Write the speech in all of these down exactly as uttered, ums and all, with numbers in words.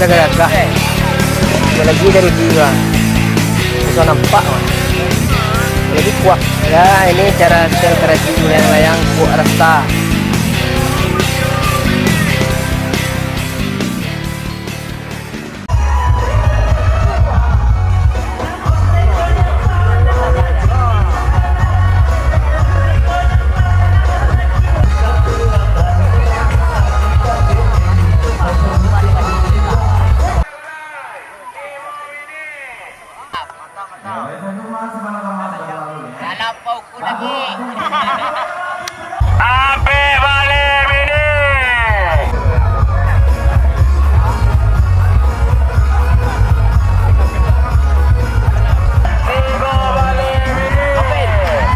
Gagah-gagah. Ada lagi dari jiwa. Susah nampak, Wan. Jadi kuat. Ya, ini cara style karaji layang-layang, kuat rasta. Dalam pauku lagi. Ampek baleh minit. Tigo baleh minit.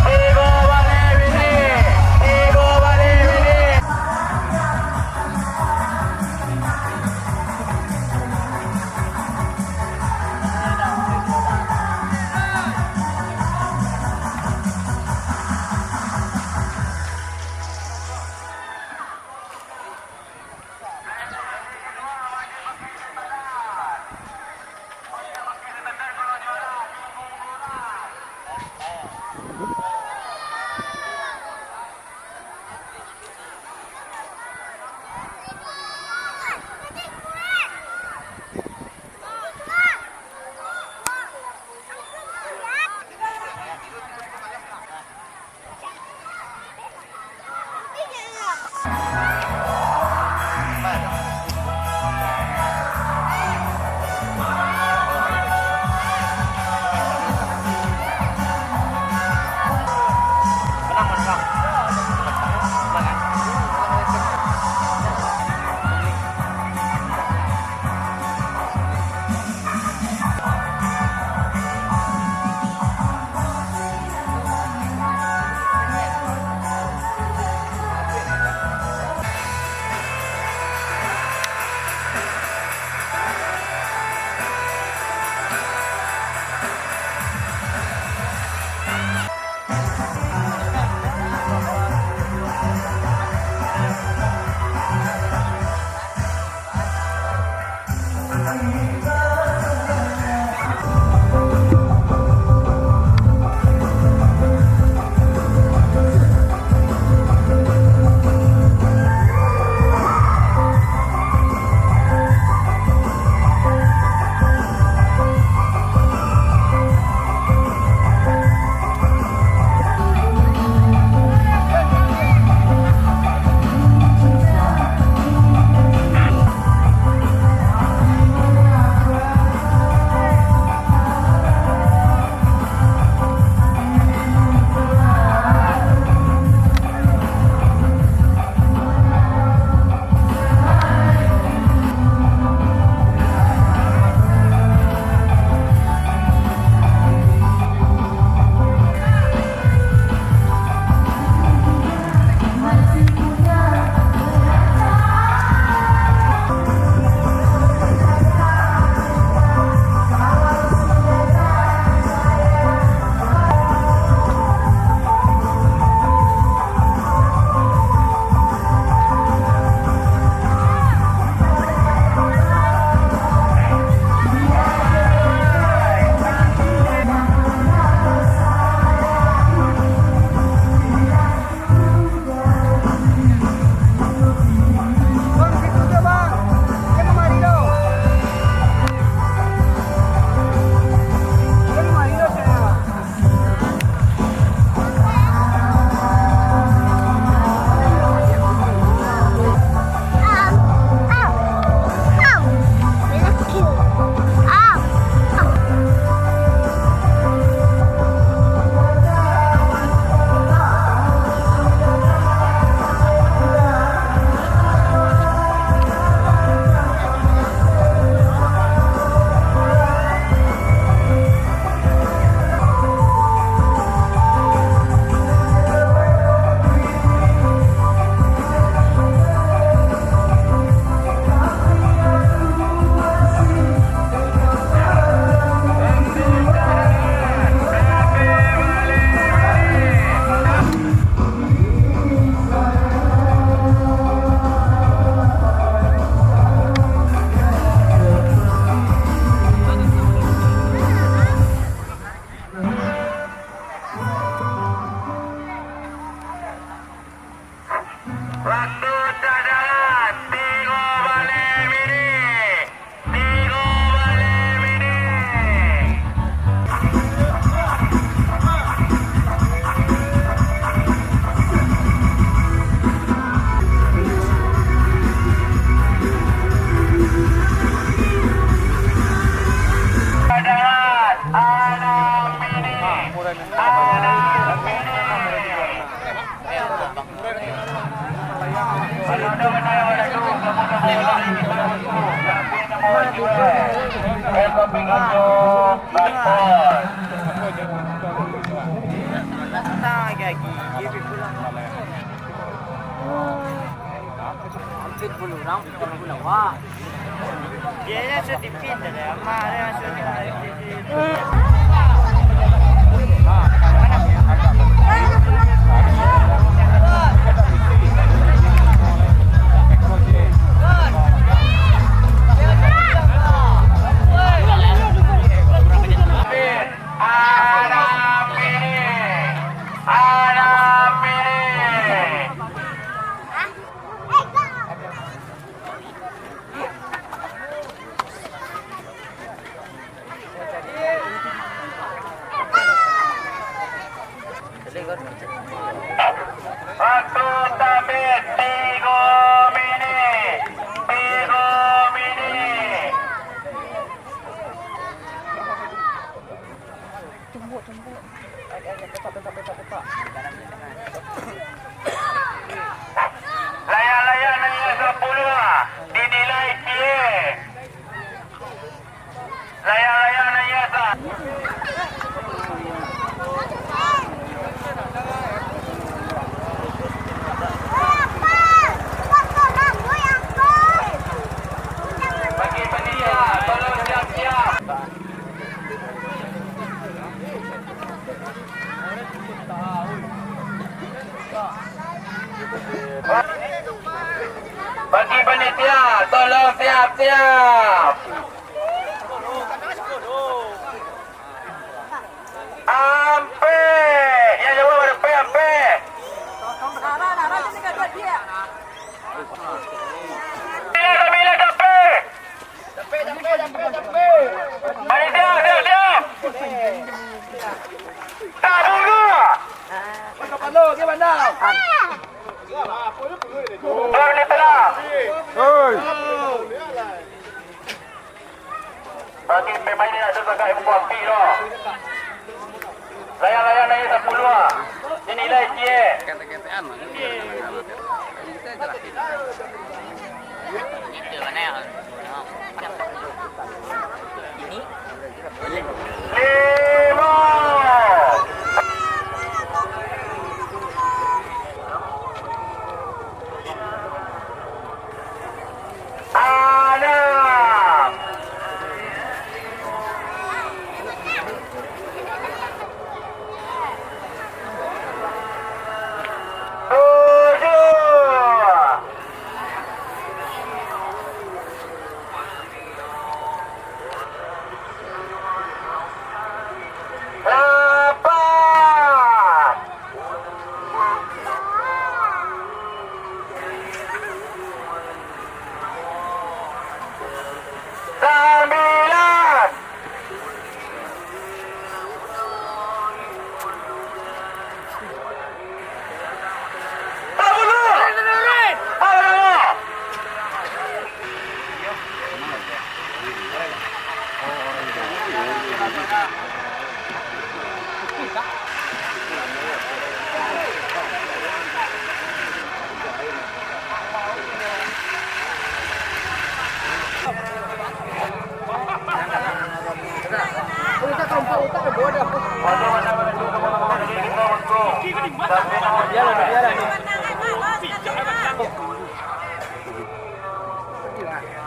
Tigo baleh minit. Tigo baleh minit. Waktu tabik tigo minik. Tigo minik. Layang-layang nan ias sapuluah dinilai ciek. Layang-layang nan ias sa- Bagi panitia, tolong siap-siap. Bagi panitia, tolong siap-siap. Ampek, yang jawab ampek, ampek. Bila, bila, ampek. Panitia, siap, siap. Tabulu. Dua menit tengah. Hei. Bagi pemain ni nak sesuai kat buku api tu. Layang-layang naik sapuluah ah. Ini nilai ciek. Limo. Anam. Tujuh. Lapan. Sambilan. Sabuluah. Sabuluah.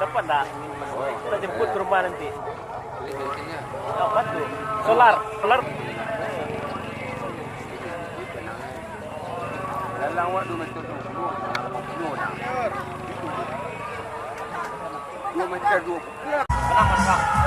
Dapat tak? Kita jemput ke rumah nanti. Apa tu? Solar, solar. Dalam waktu macam tu, penuh, penuh dah. Dua meter dua.